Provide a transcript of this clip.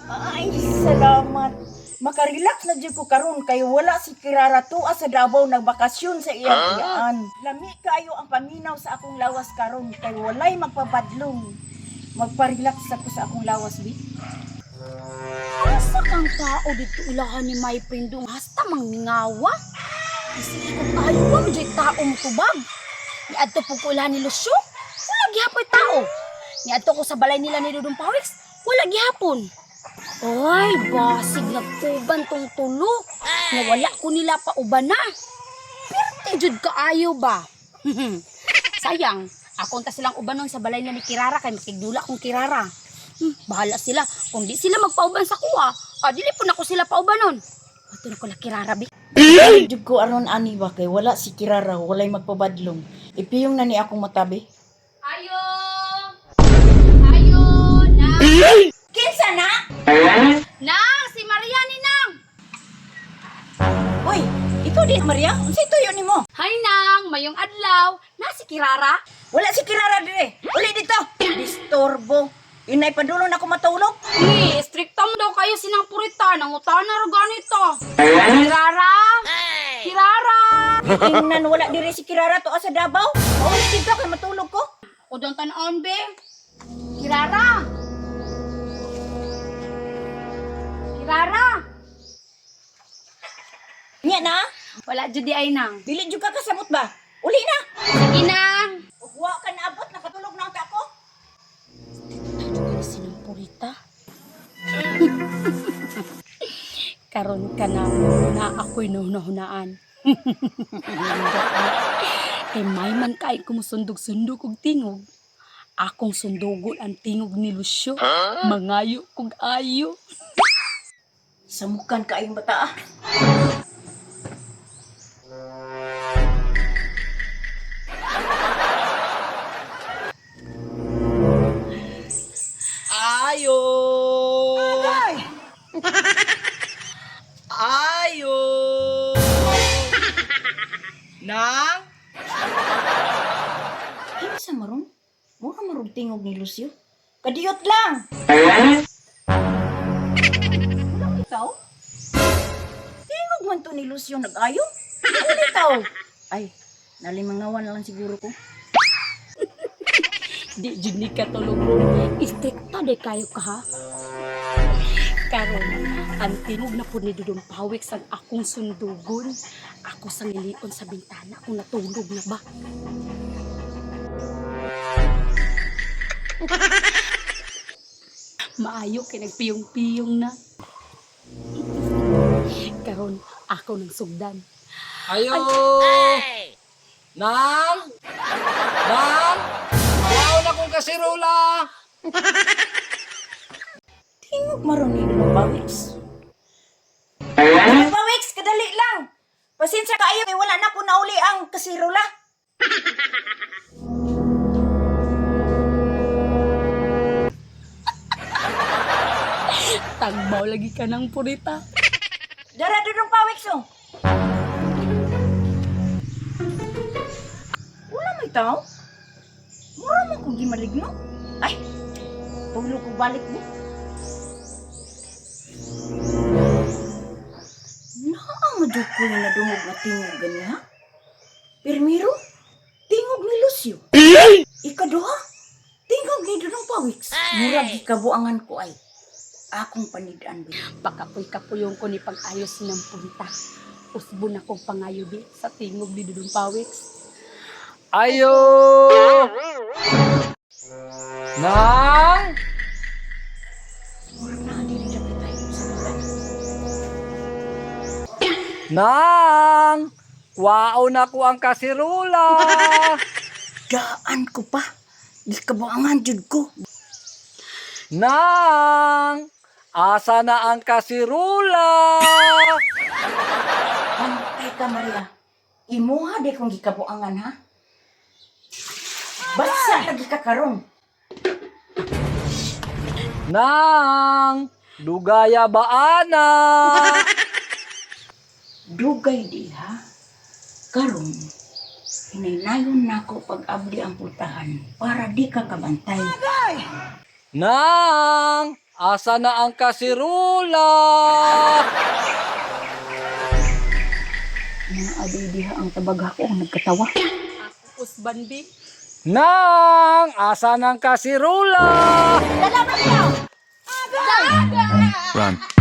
Ay, salamat. Makarelax na jud ko karon kay wala si Kirara tuwa sa Davao nagbakasyon sa iyang iyaan. Lami kaayo ang paminaw sa akong lawas karon kay walay magpabadlong. Magpa-relax ako sa akong lawas, bi. Asa kang tao dito ulahan ni my friend dong hasta mangmingawa. Kasi ikot ayo ba mo tao mo tubag. Niadto po ko ulahan ni Lucio. Wala gihapoy tao. Niadto ko sa balay nila ni Dudong Pawiks. Wala gihapon. Ay, basig nagkuban tong tulo. Nga wala ko nila pa uban na. Pirti jud kaayo ba? Sayang, ako ta silang ubanon sa balay na ni Kirara kay makigdula kong Kirara. Bahala sila. Kung di sila magpauban sa kuha, dili po nako sila paubanon. Ato na ko la Kirara bi. Ay, jud ko aron ani ba kay wala si Kirara, walay magpabadlong. Ipiyong na ni akong matabi. Ayo! Ayo! Nang! Kinsa na? Nang! Si Maria ni Nang! Uy, ikaw di Maria? Unsay tuyo nimo? Hi Nang! Mayong adlaw! Na si Kirara? Wala si Kirara dire. Uli dito. Disturbo. Inay padulong na ako matulog. Ni, stricto mo daw kayo sinang purita. Nangutana ra ganito. Kirara! Kirara! Tingnan wala dire si Kirara to sa Davao. Uli dito kay matulog ko. O dong tan-on, be. Kirara! Kirara! Nya na? Wala jud di ay nang. Dili jud ka kasabot ba? Uli na. Sige nang. Ug wa ka naabot nakatulog na unta ako. Tayo sinang purita. Karon ka na na ako'y naunahunaan. Kay may man kay kumusundog-sundog og tingog. Akong sundugon ang tingog ni Lucio. Mangayo kog ayo. Samukan ka ayong bata ah. Ayo! Ayo! Nang? Kinsa maron? Mura marog tingog ni Lucio. Kadiyot lang. Wala may tao? Tingog man to ni Lucio nag-ayo. Wala tao. Ay, nalimangawan na lang siguro ko. Di jud ni katulog ron. Istrikta de kayo ka ha. Karon, ang tingog na po ni Dudong Pawik sang akong sundugon. Ako sang ilion sa bintana kung natulog na ba. Maayo kay nagpiyong-piyong na. Karon, ako nang sugdan. Ayo! Nang? Nang? Yaon akong kasirola! Tingog maron ni Dudong Pawiks. Dudong Pawiks, kadali lang. Pasensya kaayo kay wala na ko nauli ang kasirola. Tagbaw lagi ka ng purita. Dara Dudong Pawiks oh. Wala may tao. Mura man kong gimaligno. Ay, tulog ko balik mo. Naa mo jud ko yung nadungog na tingog gani ha? Pirmiro, tingog ni Lucio. Ikaduha, tingog ni Dudong Pawiks. Murag gikabuangan ko ay akong panidaan ba. Pakapoy-kapuyong ko ni pag-ayos ng punta. Usbon akong pangayo bi sa tingog ni Dudong Pawiks. Ayo! Nang? Murag naa diri dapat tayo sa bulan. Nang! Waon ako ang kasirola! Daan ko pa. Gikabuangan jud ko. Nang! Asa na ang kasirola? Bantay ka, Maria. Imuha di kong gikabuangan, ha? Basa lagi ka karon. Nang! Dugaya ba ana? Dugay di, ha? Karon, hinaynayon nako pag-abli ang pultahan para di ka kabantay. Nang! Asa na ang kasirula? Mga aday diha ang tabag ako ang nagkatawa. Usbandi. Nang! Asa na ang kasirula? Dala man niyo! Run.